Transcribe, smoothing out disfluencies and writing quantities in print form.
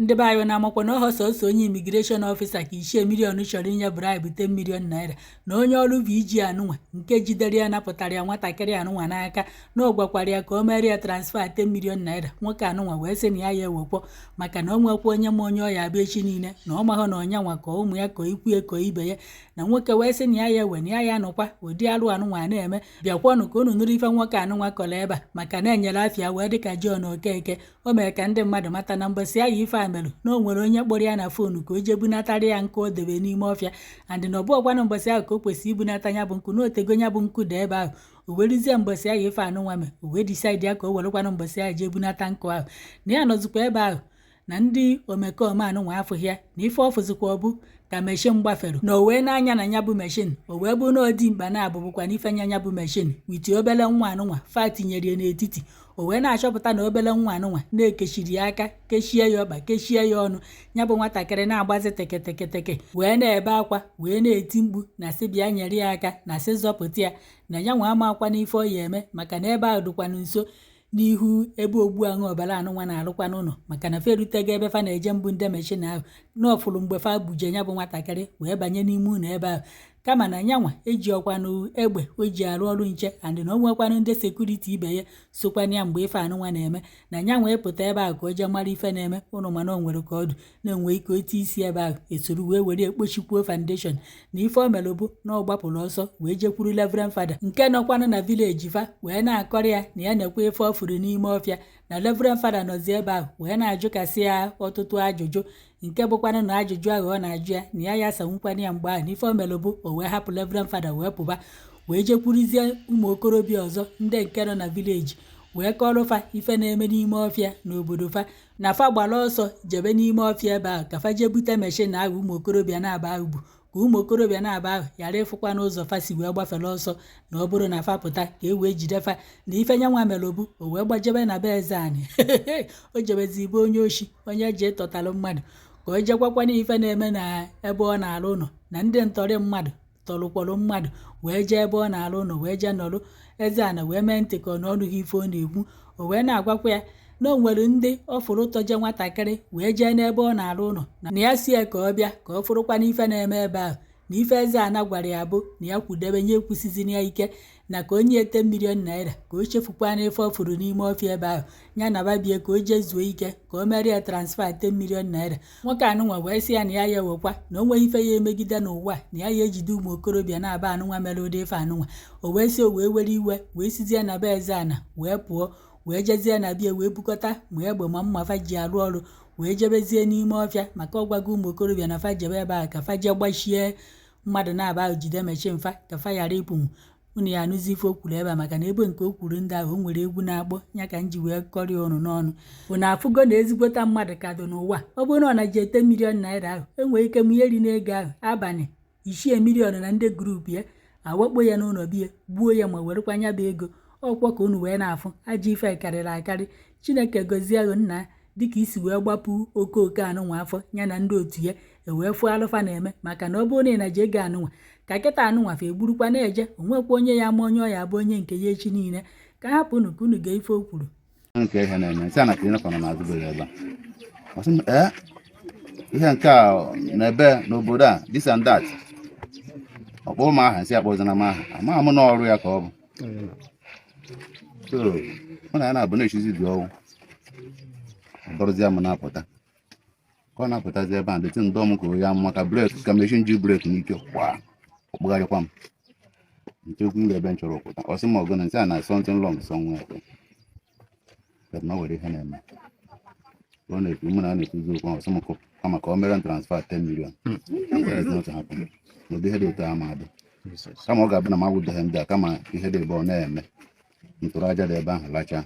Ndị be anyị na-amakwa na ọhọ sọsọ onye immigration officer ka Ichie Million chọrọ inye bribe 10 million naira, na onye ọrụ VG anụnwa nke jidere ya napụtara ya nwatakịrị anụnwa n'aka, na ọ gwakwara ya ka o mere ya transfer 10 million naira. Nwoke anụnwa wee sị na ya ya ewekwo, maka na o nwekwa onye ma onye ọ ya abịa echi niile, na ọ mahụ na ọnya nwa ka ụmụ ya, ka ikwu ya, ka ibe ya. Na nwoke wee sị na ya ya ewe, na ya ya nụkwa ụdị arụ anụnwa a na-eme. Bịakwanụ ka unu nụrụ ife nwoke anụnwa kọrọ ebe a, maka na enyere afịa wee dịka John Okeke. O mere ka ndị mmadụ mata na mbọsị ahụ ife a merụ, na o nwere onye kpọrọ ya na phone ka o jee bunatara ya nkụ o debe n'ime ọfịa, and na ọ bụọkwanụ mbọsị ahụ ka o kwesịrị ibunata ya bụ nkụ, na otego ya bụ nkụ dị ebe ahụ. O weruzie mbọsị ahụ ife anụnwa mee, o wee decide ya ka o werekwanụ mbọsị ahụ jee bunata nkụ ahụ, na ya nọzikwa ebe ahụ na ndị omekome anụnwa afụghị ya, na ife ọfụzikwa ọbụ ka machine gbafere, na o wee na-anya na ya bụ machine. O wee bụ na ọ dị mkpa na-abụbụkwa n'ife nya ya bụ machine with obele nwa anụnwa fa tinyere ya n'etiti. O wee na-achọpụta na obele nwa anụnwa na-ekechiri ya aka, kechie ya ọkpa, kechie ya ọnụ. Ya bụ nwatakịrị na-agbazi teketeke, wee na-ebe akwa, wee na-eti mkpu na sị bịa nyere ya aka, na sị zọpụta ya, na ya nwa ama akwa n'ife ọ ya eme, maka na ebe ahụ dịkwanụ nso n'ihu ebe ogbu aṅụ ọbara anụnwa na-arụkwa n'ụlọ, maka na fa erutego ebe fa na-eje mbụ ndị machine ahụ, na ọfụrụ mgbe fa buje ya bụ nwatakịrị wee banye n'ime ụlọ ebe ahụ. Kama na nyanwa eji ọkwanụ egbe o ji arụ ọrụ nche, and na o nwekwanụ ndị security ibe ya sokwana ya mgbe ife anụnwa na-eme, na nyanwa ịpụta ebe ahụ ka o jee mara ife na-eme ụnụ, mana o nwere ka ọdụ na-enwe ike otu isi ebe ahụ esoro wee were ekpochikwuo foundation. Na ife o mere bụ na ọ gbapụrụ ọsọ wee jekwuru Reverend Father nke nọkwanụ na village fa, wee na-akọrọ ya na ya na-ekwe ife ọ furu n'ime ọfịa. Na Reverend Father nọzi ebe ahụ wee na-ajụkasị ya ọtụtụ ajụjụ, nke bụkwanụ na ajụjụ ahụ ọ na-ajụ ya, na ya ya asanwukwana ya mgbe ahụ. Na ife o mere bụ o wee hapụ Reverend Father wee pụba, wee jekwuruzie ụmụ okorobịa ọzọ ndị nke nọ na village, wee kọrọ fa ife na-eme n'ime ọfịa n'obodo fa, na fa gbara ọsọ jebe n'ime ọfịa ebe ahụ ka fa jee bute machine ahụ ụmụ okorobịa na-aba ahụ bụ, ka ụmụ okorobịa na-aba ahụ ghara ịfụkwa n'ụzọ fa si wee gbafere ọsọ, na ọ bụrụ na fa pụta ka e wee jide fa. Na ife nyanwa mere bụ o wee gbajebe na be eze anị, o jebezi ibe onye oshi, onye ji ịtọtalụ mmadụ, ka o jekwakwana ife na-eme na ebe ọ na-alụ ụlọ, na ndị ntọrị mmadụ tọrụkwọrọ mmadụ wee jee ebe ọ na-alụ ụlọ, wee jee nọrụ. Eze ana wee mee ntị ka ọ n'ọnụghị ife ọ na-ekwu. O wee na-agwakwa ya na o nwere ndị ọ fụrụ tọje nwatakịrị wee jee n'ebe ọ na-alụ ụlọ, na ya si ya ka ọ bịa ka ọ fụrụkwa n'ife na-eme ebe ahụ. Na ife eze ana gwara ya bụ na ya kwudebe nye ekwusizina ya ike, na ka onye 10 million naira ka o chefukwa n'ife ọ fụrụ n'ime ọfịa ebe ahụ, ya na babie ka o jee zuo ike, ka o mere ya transfer 10 million naira. Nwoke anụnwa wee sị ya na ya ya ewekwa, na o nweghị ife ya emegide n'ụwa, na ya ya ejide ụmụ okorobịa na-aba anụnwa mere ụdị ife anụnwa. O wee sị o wee were iwe wee sizie na be eze ana wee pụọ, wee jezie na bia, wee bukọta ma egbe ma mma fa ji arụ ọrụ, wee jebezie n'ime ọfịa, maka ọgwago ụmụ okorobịa na fa jebe ebe ahụ ka fa jee gbachie mmadụ na-aba ahụ, jide machine fa ka fa ghara ịpụnwu. Unu ya anụzi ife o kwuru ebe a, maka na ebe nke o kwuru ndị ahụ o nwere egwu na-akpọ ya ka m ji wee kọrịa ụnụ n'ọnụ. Unu afụgo na ezigbota mmadụ ka dị n'ụwa. Ọ bụrụ na ọ na ji ete million naira ahụ, enwere ike mụnye ri n'ego ahụ abalị Ichie Million na ndị group ya awakpo ya n'ụlọ biya, gbuo ya ma werekwa nya bụ ego. Ọkwọ ka unu wee na-afụ ajọ ife karịrị akarị. Chineke gozie ahụ nna, dịka isi wee gbapụ okooko anụnwa afọ ya na ndị otu ya ewee fụọ alụfa na-eme, maka na ọ bụrụ na ị na ji ego anụnwa ka kịta anụnwa fa egburukwa na-eje, onwekwa onye ya ama onye ọ ya abụ onye nke ya echi niile. Ka hapụ unu ka unu gee ife o kwuru. Nke ihe na-eme sị na clinic nọ n'azụ bere ebe a. Ọ sị m, ee, ihe nke a na-ebe n'obodo a, this and that. Ọ kpọrọ m aha, nsị akpọzina m aha, amaghị m na ọrụ ya ka ọ bụ. So mụ na ya na-abụ na-echizi dị ọnwụ dọrọzie m na-apụta, ka ọ na-apụtazi ebe a ndịtị ndọ m ka onye amụma, ka brake, ka machine ji brake n'ike kwa ọkpụgharịkwa m nchekwa ile ebe m chọrọ pụta. Ọ sị m ọgụ na nsị a na something wrong somewhere, but na o nwere ihe na-eme. Ka ọ na-ekwu, mụ na ya na-ekwuzi okwu ahụ, sị m kama ka o mere m transfer 10 million. That is not happen. N'ụdị ihe dị otu a ma adị, kama ọ ga-abụ na m awụdoghị ndị a, kama ihe dị ebe ọ na-eme ntụrụ aja dị ebe ahụ lachaa.